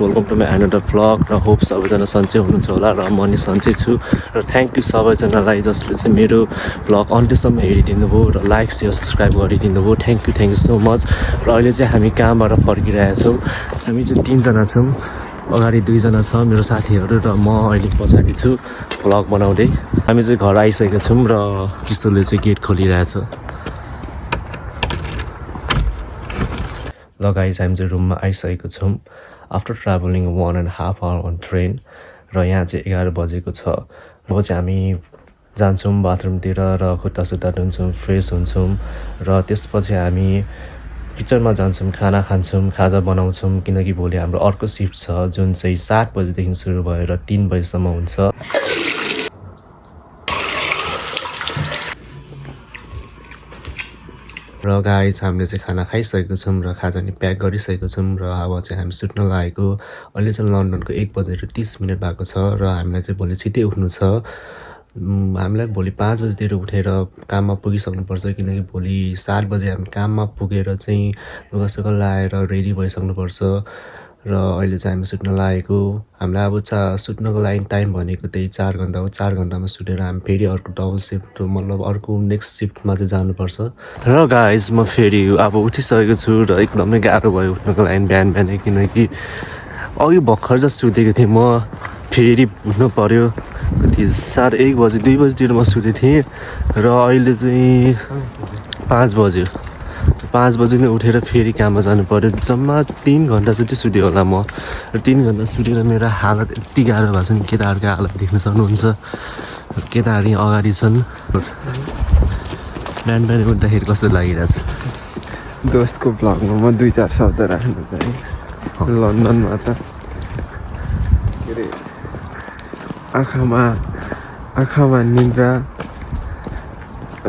Welcome to my another vlog र hope सबैजना सन्चै हुनुहुन्छ होला र म नि सन्चै छु र थ्याङ्क यू सबैजनालाई जसले चाहिँ मेरो भ्लग अन्त्यसम्म हेरिदिनु भयो र लाइक सेयर सब्सक्राइब गरिदिनु भयो थ्याङ्क यू सो मच र अहिले चाहिँ हामी कामबाट फर्किरहेछौँ हामी चाहिँ 3 जना छौँ अगाडि 2 जना छ मेरो साथीहरू र म अहिले पछाडि छु भ्लग बनाउँदै हामी चाहिँ घर आइसकेका छौँ र किशोरले चाहिँ गेट खोलिरहेछ ल गाइस हामी चाहिँ रुममा आइसकेको छौँ after travelling 1.5 hour on train र यहाँ चाहिँ 11 बजेको छ अब चाहिँ हामी जान्छौँ बाथरुमतिर र खुट्टा धुन्छौँ फ्रेस हुन्छौँ र त्यसपछि हामी किचनमा जान्छौँ खाना खान्छौँ खाजा बनाउँछौँ किनकि भोलि हाम्रो अर्को सिफ्ट छ जुन चाहिँ 7 बजेदेखि सुरु भएर 3 बजेसम्म हुन्छ र गाइस हामीले चाहिँ खाना खाइसकेको छौँ र खाजा नि प्याक गरिसकेको छौँ र अब चाहिँ हामी सुत्न लागेको अहिले चाहिँ लन्डनको 1:30 भएको छ र हामीलाई चाहिँ भोलि छिटै उठ्नु छ हामीलाई भोलि 5 बजेतिर उठेर काममा पुगिसक्नुपर्छ किनकि भोलि 7 बजे हामी काममा पुगेर चाहिँ लुगासुगा लाएर रेडी भइसक्नुपर्छ र अहिले चाहिँ हामी सुत्न लागेको हामीलाई अब सुत्नको लागि टाइम भनेको त्यही 4 घन्टा हो 4 घन्टामा सुतेर हामी फेरि अर्को डबल सिफ्ट मतलब अर्को नेक्स्ट सिफ्टमा चाहिँ जानुपर्छ र गाइस म फेरि अब उठिसकेको छु र एकदमै गाह्रो भयो उठ्नको लागि बिहान किनकि अघि भर्खर जस्ट सुतेको थिएँ म फेरि उठ्नु पर्यो कति 1:30 बजे 2 बजीतिर म सुतेको थिएँ र अहिले चाहिँ 5 बज्यो 5 बजी नै उठेर फेरि काममा जानु पर्यो जम्मा 3 घन्टा जति सुतेँ होला म र 3 घन्टा सुतेर मेरो हालत यति गाह्रो भएको छ नि केटाहरूको हालत देख्न सक्नुहुन्छ केटाहरू यहाँ अगाडि छन् बिहान उठ्दाखेरि कस्तो लागिरहेछ दोस्तको भ्लगमा म 2-4 शब्द राख्न चाहे लन्डनमा त के अरे आँखामा निन्द्रा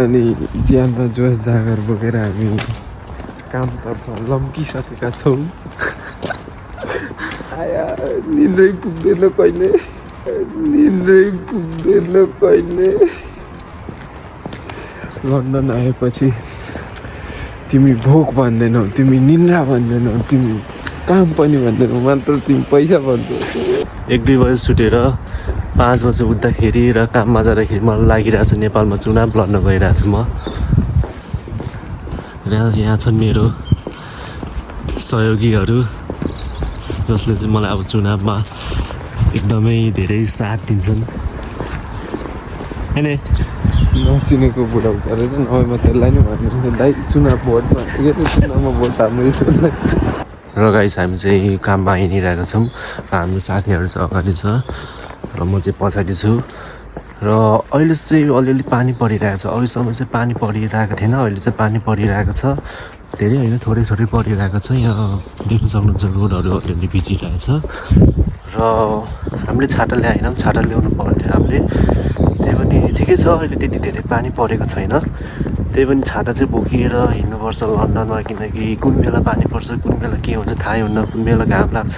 अनि ज्यानमा जोस जागर बोकेर हामी कामतर्फ लम्किसकेका छौँ निन्द्रै पुग्दैन कहिले लन्डन आएपछि तिमी भोक भन्दैनौ तिमी निन्द्रा भन्दैनौ तिमी काम पनि भन्दैनौ मात्र तिमी पैसा भन्छौ 1-2 बजे सुतेर 5 बजे उठ्दाखेरि र काममा जाँदाखेरि मलाई लागिरहेछ नेपालमा चुनाव लड्न गइरहेको छु म र यहाँ छन् मेरो सहयोगीहरू जसले चाहिँ मलाई अब चुनावमा एकदमै धेरै साथ दिन्छन् हैन नचिनेको बुढाउकाले चाहिँ नभएमा त्यसलाई नै भन्नुहुन्छ दाइ चुनावमा भोट हाल्नु र गाइस हामी चाहिँ काममा हिँडिरहेका छौँ हाम्रो साथीहरू चाहिँ अगाडि छ र म चाहिँ पछाडि छु र अहिले चाहिँ अलिअलि पानी परिरहेको छ अहिलेसम्म चाहिँ पानी परिरहेको थिएन अहिले चाहिँ पानी परिरहेको छ धेरै होइन थोरै परिरहेको छ यहाँ देख्न सक्नुहुन्छ रोडहरू अलिअलि भिजिरहेछ र हामीले छाता ल्याएनौँ छाता ल्याउनु पर्थ्यो हामीले त्यही पनि ठिकै छ अहिले त्यति धेरै पानी परेको छैन त्यही पनि छाता चाहिँ बोकिएर हिँड्नुपर्छ लन्डनमा किनकि कुन बेला पानी पर्छ कुन बेला के हुन्छ थाहै हुन्न कुन बेला घाम लाग्छ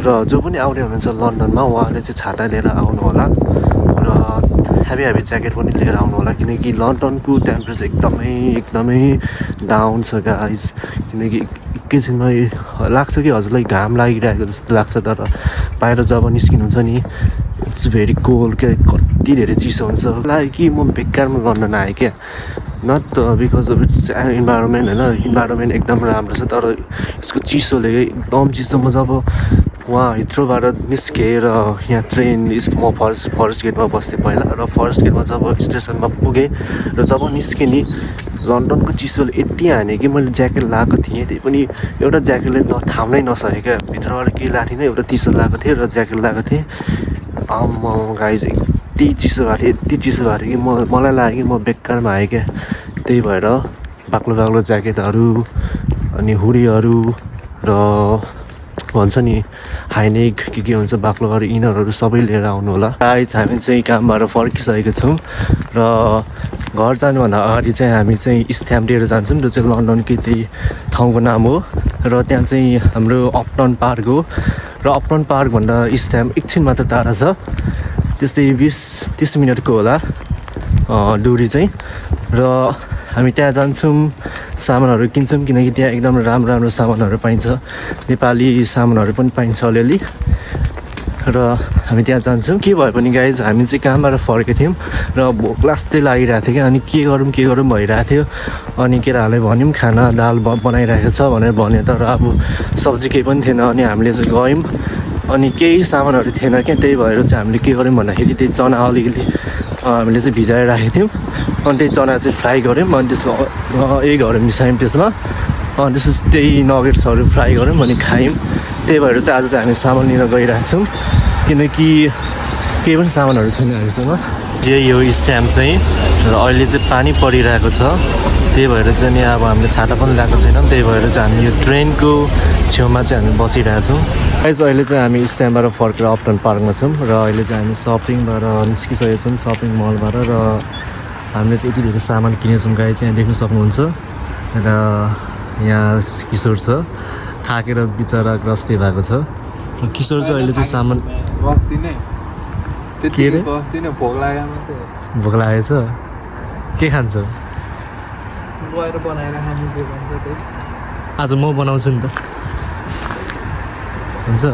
र जो पनि आउने हुनुहुन्छ लन्डनमा उहाँले चाहिँ छाता लिएर आउनु होला र हेभी ज्याकेट पनि लिएर आउनु होला किनकि लन्डनको टेम्परेचर एकदमै डाउन छ गाइस किनकि एकैछिनमा लाग्छ कि हजुरलाई घाम लागिरहेको जस्तो लाग्छ तर बाहिर जब निस्किनुहुन्छ नि इट्स भेरी कोल्ड क्या कति धेरै चिसो हुन्छ लागि कि म बेकारमा लन्डन आएँ क्या not because of its environment होइन इन्भाइरोमेन्ट एकदम राम्रो छ तर यसको चिसोले एकदम चिसो म जब वहाँ हिथ्रोबाट निस्केर यहाँ ट्रेन म फरेस्ट गेटमा बस्थेँ पहिला र फरेस्ट गेटमा जब स्टेसनमा पुगेँ र जब निस्केँ नि लन्डनको चिसोले यति हाने कि मैले ज्याकेट लगाएको थिएँ त्यही पनि एउटा ज्याकेटले थाम्नै नसके क्या भित्रबाट केही लाथिनँ एउटा टी सर्ट लगाएको थिएँ र ज्याकेट लगाएको थिएँ गाइज यति चिसो भएको थियो कि मलाई लाग्यो कि म बेकारमा आएँ क्या त्यही भएर बाक्लो ज्याकेटहरू अनि हुडीहरू र भन्छ नि हाइनेक के हुन्छ बाक्लोहरू इनरहरू सबै लिएर आउनु होला गाइज हामी चाहिँ कामबाट फर्किसकेको छौँ र घर जानुभन्दा अगाडि चाहिँ हामी चाहिँ इस्ट्याम्प लिएर जान्छौँ जो चाहिँ लन्डनकै त्यही ठाउँको नाम हो र त्यहाँ चाहिँ हाम्रो अपटाउन पार्क हो र अपटाउन पार्कभन्दा इस्ट्याम्प एकछिन मात्र टाढा छ त्यस्तै 20-30 मिनटको होला दूरी चाहिँ र हामी त्यहाँ जान्छौँ सामानहरू किन्छौँ किनकि त्यहाँ एकदम राम्रो राम्रो सामानहरू पाइन्छ नेपाली सामानहरू पनि पाइन्छ अलिअलि र हामी त्यहाँ जान्छौँ के भए पनि गाइज हामी चाहिँ कामबाट फर्केको थियौँ र भोक लास्टै लागिरहेको थियो कि अनि के गरौँ भइरहेको थियो अनि केटाहरूले भन्यौँ खाना दाल बनाइरहेको छ भनेर भन्यो तर अब सब्जी केही पनि थिएन अनि हामीले चाहिँ गयौँ अनि केही सामानहरू थिएन क्या त्यही भएर चाहिँ हामीले के गऱ्यौँ भन्दाखेरि त्यही चना अलिकति हामीले चाहिँ भिजाएर राखेको थियौँ अनि त्यही चना चाहिँ फ्राई गऱ्यौँ अनि त्यसमा एगहरू मिसायौँ त्यसमा अनि त्यसपछि त्यही नगेट्सहरू फ्राई गऱ्यौँ अनि खायौँ त्यही भएर चाहिँ आज चाहिँ हामी सामान लिन गइरहेछौँ किनकि केही पनि सामानहरू छैन हामीसँग यही हो स्ट्याम्प चाहिँ र अहिले चाहिँ पानी परिरहेको छ त्यही भएर चाहिँ नि अब हामीले छाता पनि ल्याएको छैनौँ त्यही भएर चाहिँ हामी यो ट्रेनको छेउमा चाहिँ हामी बसिरहेछौँ अहिले चाहिँ हामी स्ट्याम्पबाट फर्केर अपटाउन पार्कमा छौँ र अहिले चाहिँ हामी सपिङबाट निस्किसकेको छौँ सपिङ मलबाट र हामीले चाहिँ यति धेरै सामान किनेछौँ गाई चाहिँ यहाँ देख्न सक्नुहुन्छ र यहाँ किशोर छ थाकेर बिचरा ग्रस्तै भएको छ र किशोर चाहिँ अहिले चाहिँ सामान के अरे भोक लागेको छ के खान्छ आज म बनाउँछु नि त हुन्छ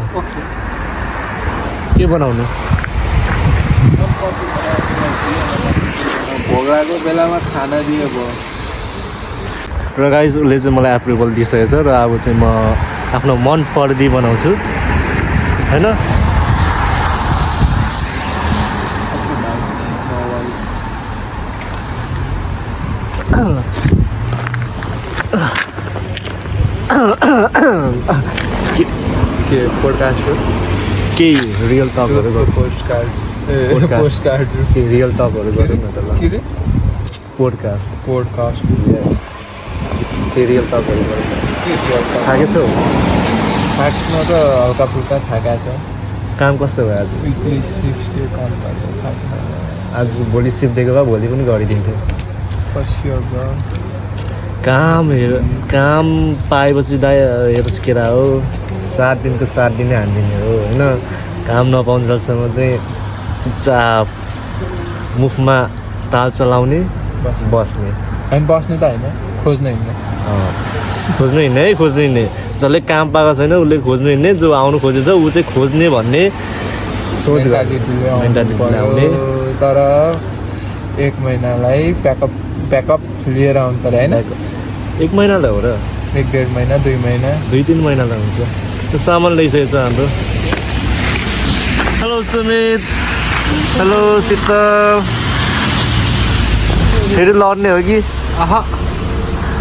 के बनाउनु भोक लागेको बेलामा खाना दियो भयो र गाइज उसले चाहिँ मलाई एप्रुभल दिइसकेको छ र अब चाहिँ म आफ्नो मन पर्दी बनाउँछु होइन के पोडकास्ट हो केही रियल टकहरू पोस्टकार्ड केही रियल टकहरू गरौँ न त ल के रे पोडकास्ट पोडकास्ट रियल टकहरू गरौँ न थाकेको छौ थाक्न त हल्का फुल्का थाका छ काम कस्तो भयो आज विकली 6 डे काम आज भोलि सिफ्ट दिएको भए भोलि पनि गरिदिन्थ्यो काम पाएपछि दाइ हेर्नुहोस् केरा हो 7 दिनको 7 दिनै हानिदिने हो होइन काम नपाउन्जेलसम्म चाहिँ चुपचाप मुखमा ताल चलाउने बस्ने हामी बस्ने त होइन खोज्न हिँड्ने खोज्नु हिँड्ने जसले काम पाएको छैन उसले खोज्नु हिँड्ने जो आउनु खोजेछ ऊ चाहिँ खोज्ने भन्ने सोच आउने तर 1 महिनालाई ब्याकअप लिएर आउनु पर्यो होइन 1 महिनालाई हो र 1-1.5 महिना 2 महिना 2-3 महिनालाई हुन्छ त्यो सामान ल्याइसकेको छ हाम्रो हेलो सुमित हेलो शीतल फेरि लड्ने हो कि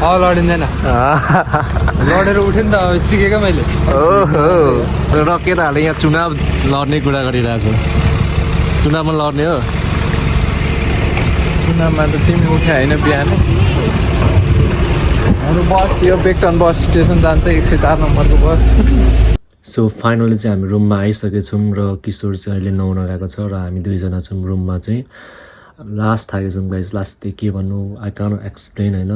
लडिँदैन लडेर उठ्यो नि त अब सिकेको मैले ओहो र केटाहरूले यहाँ चुनाव लड्ने कुरा गरिरहेछ चुनावमा लड्ने हो चुनावमा त तिमी उठ्यो होइन बिहान हाम्रो बस यो बेक्टन बस स्टेसन जान्छ 104 नम्बरको बस सो फाइनली चाहिँ हामी रुममा आइसकेछौँ र किशोर चाहिँ अहिले नुहाउन गएको छ र हामी दुईजना छौँ रुममा चाहिँ लास्ट थाकेछौँ गाइस लास्ट चाहिँ के भन्नु आई कान एक्सप्लेन होइन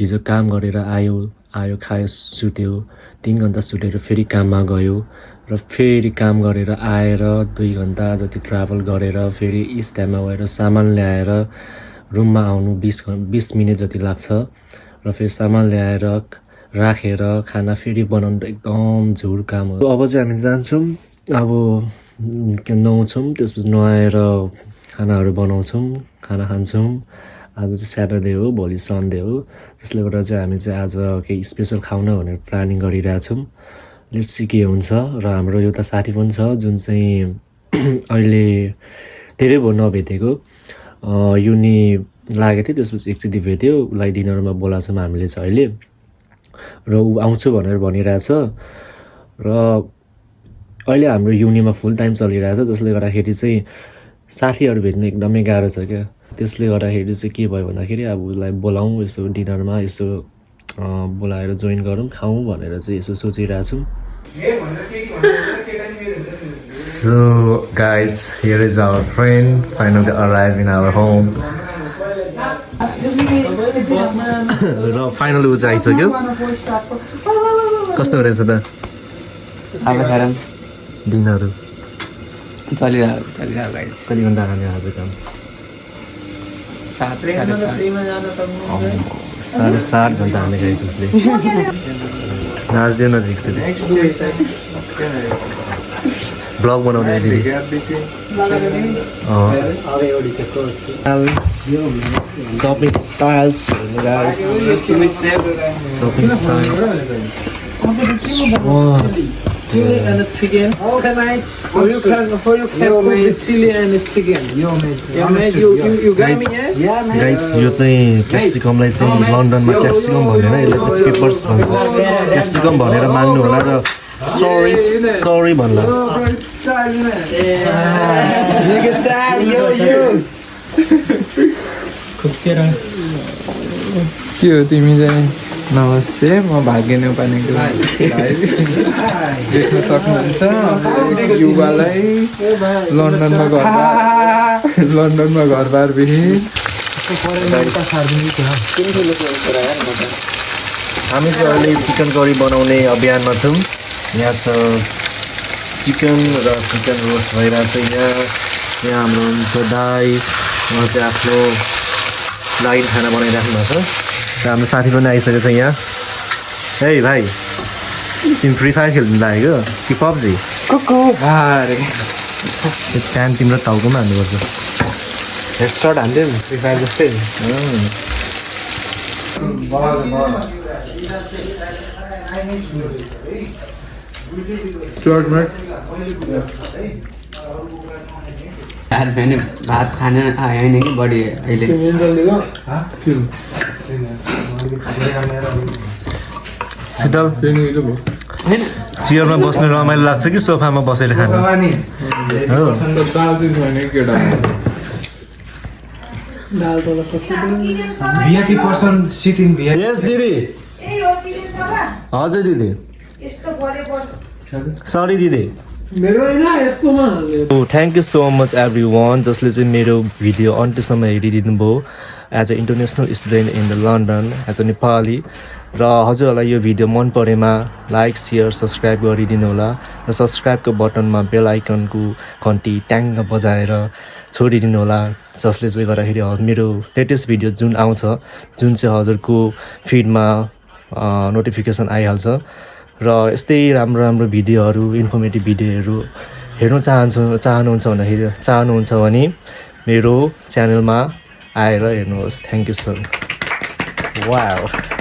हिजो काम गरेर आयो खायो सुत्यो 3 घन्टा सुतेर फेरि काममा गयो र फेरि काम गरेर आएर 2 घन्टा जति ट्राभल गरेर फेरि इस टाइममा गएर सामान ल्याएर रुममा आउनु 20 मिनट जति लाग्छ र फेरि सामान ल्याएर राखेर खाना फेरि बनाउनु त एकदम झुर काम हो अब चाहिँ हामी जान्छौँ अब नुहाउँछौँ त्यसपछि नुहाएर खानाहरू बनाउँछौँ खाना खान्छौँ आज चाहिँ स्याटरडे हो भोलि सन्डे हो त्यसले गर्दा चाहिँ हामी चाहिँ आज केही स्पेसल खाउन भनेर प्लानिङ गरिरहेछौँ लेट्स सी के हुन्छ र हाम्रो एउटा साथी पनि छ जुन चाहिँ अहिले धेरै भयो नभेटेको युनि लागेको थियो त्यसपछि एकचोटि भेट्यो उसलाई डिनरमा बोलाएको छौँ हामीले चाहिँ अहिले र ऊ आउँछु भनेर भनिरहेछ र अहिले हाम्रो युनिमा फुल टाइम चलिरहेछ जसले गर्दाखेरि चाहिँ साथीहरू भेट्नु एकदमै गाह्रो छ क्या त्यसले गर्दाखेरि चाहिँ के भयो भन्दाखेरि अब उसलाई बोलाउँ यसो डिनरमा यसो बोलाएर जोइन गरौँ खाउँ भनेर चाहिँ यसो सोचिरहेछौँ so guys here is our friend finally arrive in our home र फाइनली ऊ चाहिँ आइसक्यो कस्तो रहेछ त दिनहरू कति घन्टा खाने आज काम 7:30 घन्टा हाल्ने गाइस उसले नाच्दैन एकचोटि ब्लग बनाउने दिदी shopping styles guys shopping styles wow Chili and chicken. Okay, mate. For you can cook the chili and chicken. You made. You got me, yeah? Guys यो चाहिँ क्याप्सिकमलाई चाहिँ लन्डनमा क्याप्सिकम भन्दैन यसले चाहिँ पेपर्स भन्छ क्याप्सिकम भनेर मान्नु होला र सरी भन्ला के हो तिमी चाहिँ नमस्ते म भाग्य नेपालीको देख्न सक्नुहुन्छ युवालाई लन्डनमा घरबार विहीन हामी चाहिँ अहिले चिकन करी बनाउने अभियानमा छौँ यहाँ छ चिकन र चिकन रोस्ट भइरहेको छ यहाँ हाम्रो हुन्छ दाई उहाँ चाहिँ आफ्नो लागि खाना बनाइराख्नु भएको छ र हाम्रो साथी पनि आइसकेको छ यहाँ है भाइ तिमी फ्री फायर खेल्नु लागेको कि पब्जी प्यान तिम्रो टाउकोमा हान्नुपर्छ हेडसट हान्थ्यो नि फ्री फायर जस्तै यार मैंने भात खाने आया ही नहीं बड़ी अहिले शीतल चेयरमा बस्ने रमाइलो लाग्छ कि सोफामा बसेर खानु हो VIP person sitting VIP. यस दिदी हजुर दिदी सरी दिदी thank you so much everyone जसले चाहिँ मेरो भिडियो अन्त्यसम्म हेरिदिनु भयो as a international student in the London as a Nepali र हजुरहरूलाई यो भिडियो मन परेमा लाइक सेयर सब्सक्राइब गरिदिनु होला र सब्सक्राइबको बटनमा बेल आइकनको घन्टी ट्याङ्ग बजाएर छोडिदिनु होला जसले चाहिँ गर्दाखेरि मेरो लेटेस्ट भिडियो जुन आउँछ जुन चाहिँ हजुरको फिडमा नोटिफिकेसन आइहाल्छ र यस्तै राम्रो राम्रो भिडियोहरू इन्फर्मेटिभ भिडियोहरू हेर्न चाहनुहुन्छ भने मेरो च्यानलमा आएर हेर्नुहोस् थ्याङ्क यू सर वाउ